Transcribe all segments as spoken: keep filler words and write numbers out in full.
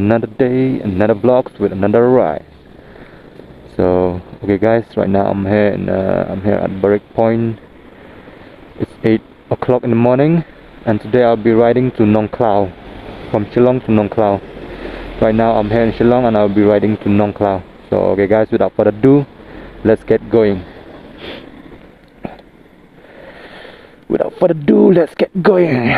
Another day, another vlogs with another ride. So, okay guys, right now I'm here in, uh, I'm here at Barik Point. It's eight o'clock in the morning, and today I'll be riding to Nongkhlaw, from Shillong to Nongkhlaw. Right now I'm here in Shillong and I'll be riding to Nongkhlaw. So, okay guys, without further ado, let's get going. Without further ado, let's get going.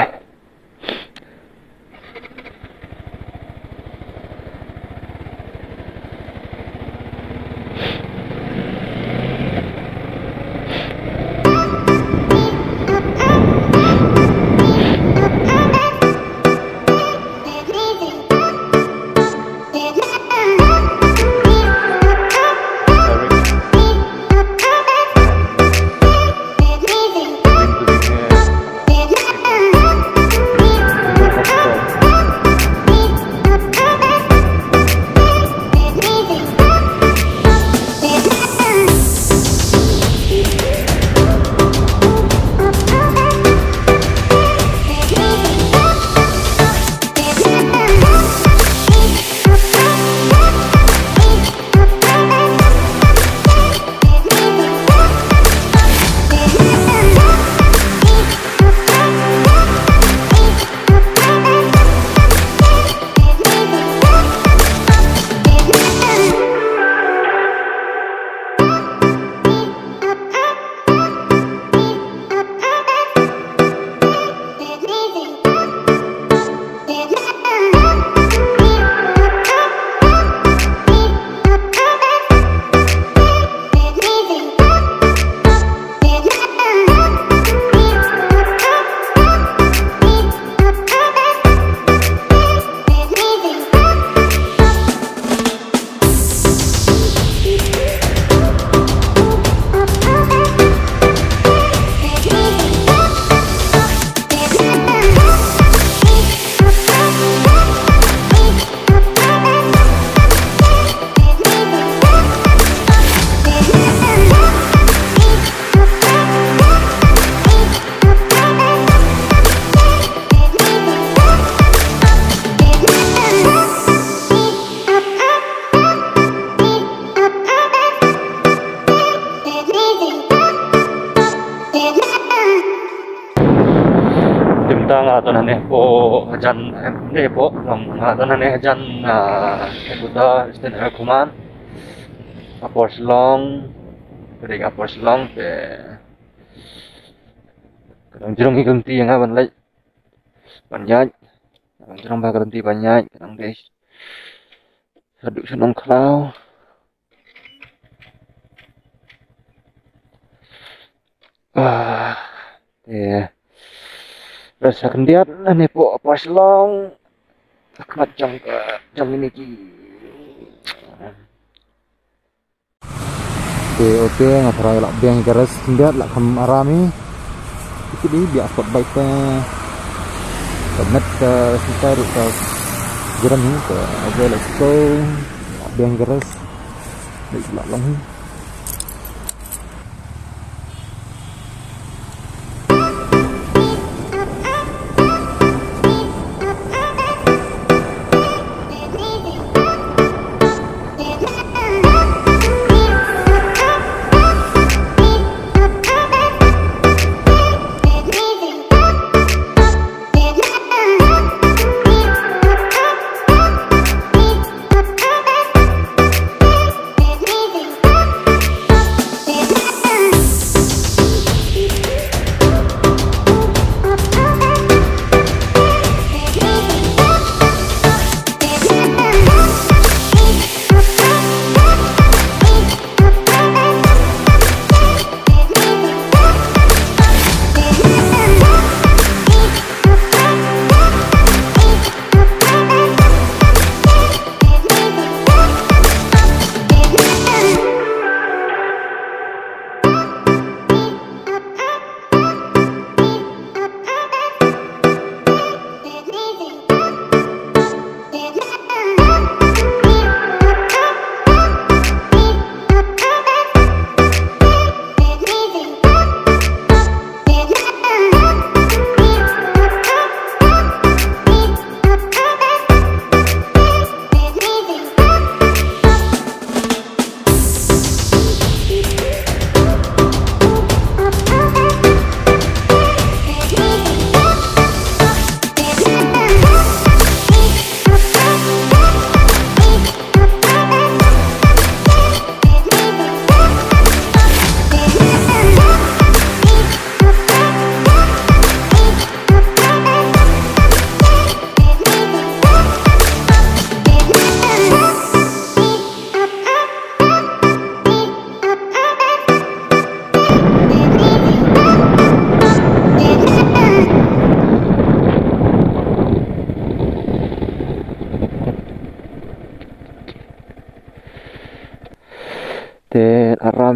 Mynta nga don hangne hapoh hajan, em, ne hapoh, nga don hangne hajan, ah, Headquarter Eastern Air Command. Hapoh Shillong, ka dei hapoh Shillong te ka dang jrong ïa ka lynti ïa nga ban leit ban ïaid. Ka dang jrong bha ka lynti ban ïaid, ka dang dei shaduh sha Nongkhlaw. Ah, te rasa khyndiat hangne hapoh Upper Shillong. Ka khmat jong ka, jong kine ki. Te, okay, nga tharai lah biang ka rest khyndiat, lah kham aram hi. Ki dei biang spot bike te. Ka met ka sita ruh ka jrem hi, te, okay, let's go. Lah biang ka rest. Dei lah long hi.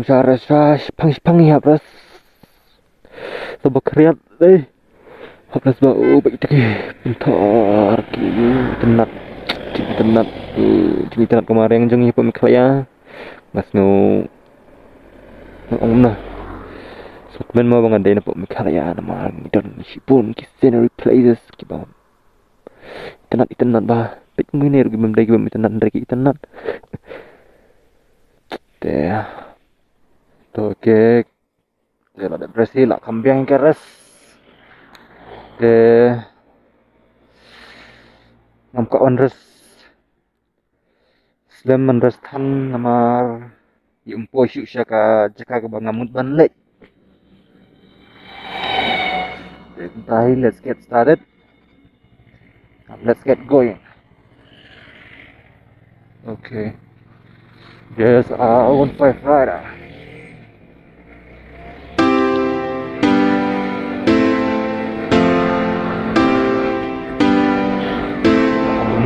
Share, share, shipang, shipang, ïa, pres. Saba khriat, eh. Hopeless ba, oh, bad kita ki pynthor ki internet. Ki internet, eh, ki internet ka mariang jong ngi hapoh Meghalaya. Nga sngew, nga ong na. Sngewthuh mo ba nga dei na hapoh Meghalaya namar ngi don shibun ki scenery places kiba internet, internet ba. Peit ngi ne ruh ki bym dei ki bym internet, dei ki internet. Te. To, okay. Te la dep rest hi, la kham biang ka rest. Te ngam kwah ban rest. Slem ban rest than namar ïa ym poi shuh sha ka jaka kaba nga mut ban leit. Te kumta hi, let's get started. Let's get going. Okay. There's our own Five Rider.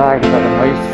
Nice, nice.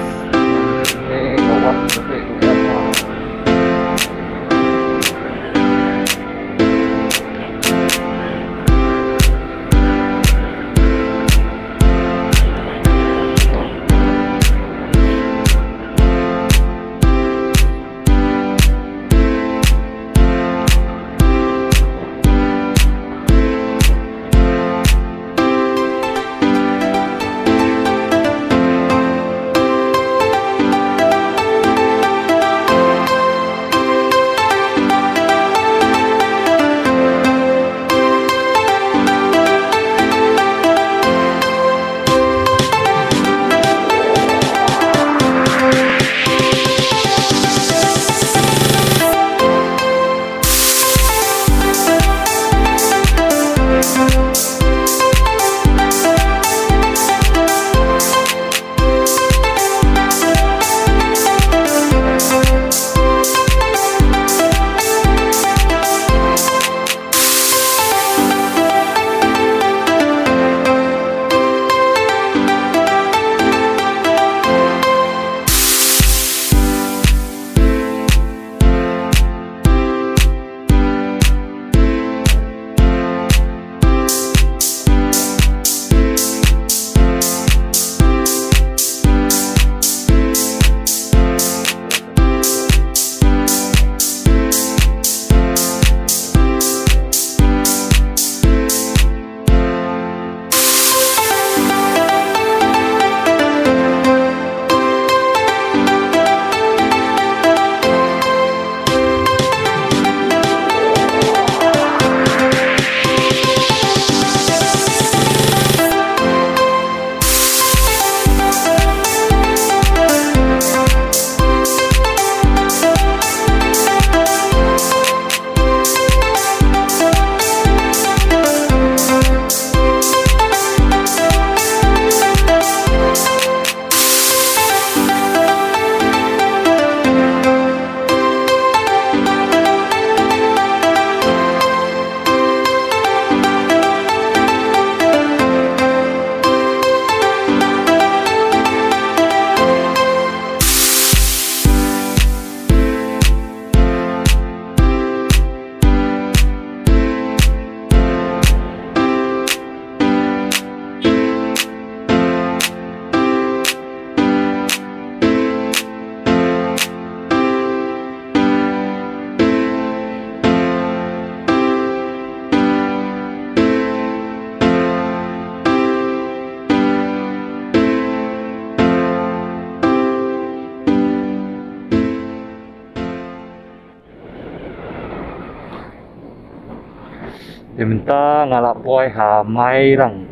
Te mynta nga la poi ha Mairang.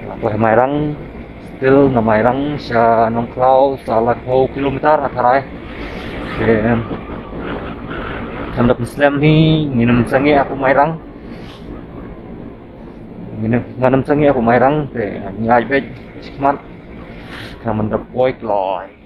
Nga la poi ha Mairang. Still na Mairang sha Nongkhlaw sa laiphew kilometer ha tharai. Te ngan da pynslem hi, ngin ym sangeh ha Mairang. Ngin ym, ngan ym sangeh ha Mairang, te ngan ïaid beit shakhmat. Ngan da poi kloi.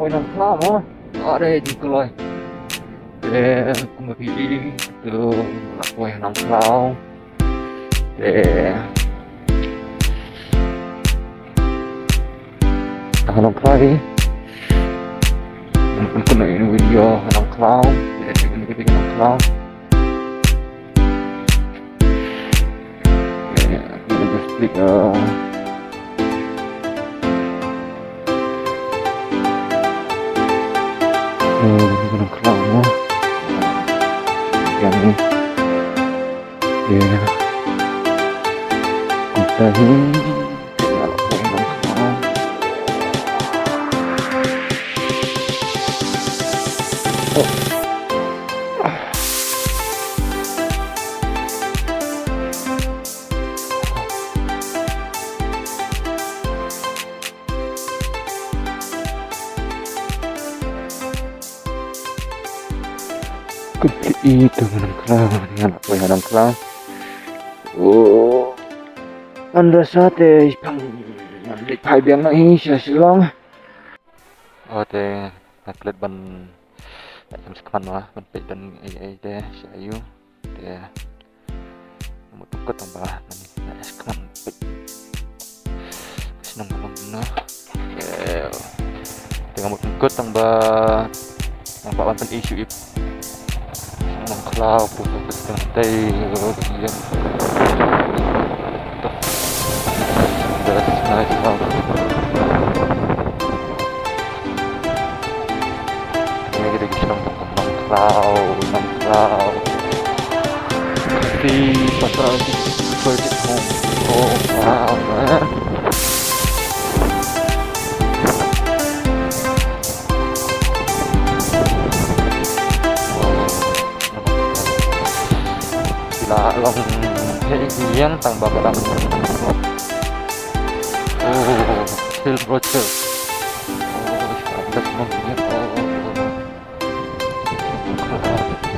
Nongkhlaw mo. Are jingkloi. Te kumba phi i to la poi Nongkhlaw. Te ta Nongkhlaw hi. Kun kun in video Nongkhlaw. Te kun kun Nongkhlaw. Te just click uh, Oh, Nongkhlaw mo. Yang ni. Yeah. Kita ni. Oh. Kut i to Nongkhlaw, nga la poi ha Nongkhlaw. Oh. Ngan rasa te i pang. Ngan leit phai biang noh hi sha Shillong. Oh, te nga klet ban, eh, kam skman wa ban peit don ei ei te sha yu. Te nga mut kut tang ba nan, eh, skman peit. Shnong ba long na. Eh, te nga mut kut tang ba nang ba ban peit issue ip. Nongkhlaw, pu, pu, pu, tang tei, ro, ro, ro. That's nice, huh? Ini kita bisa nongkhlaw, nongkhlaw. Di pasal di project home. Oh, wow, man. Sila long hei yang tang ba ba. Oh, Hill Roger. Oh, that's not yet. Oh, oh, oh, oh.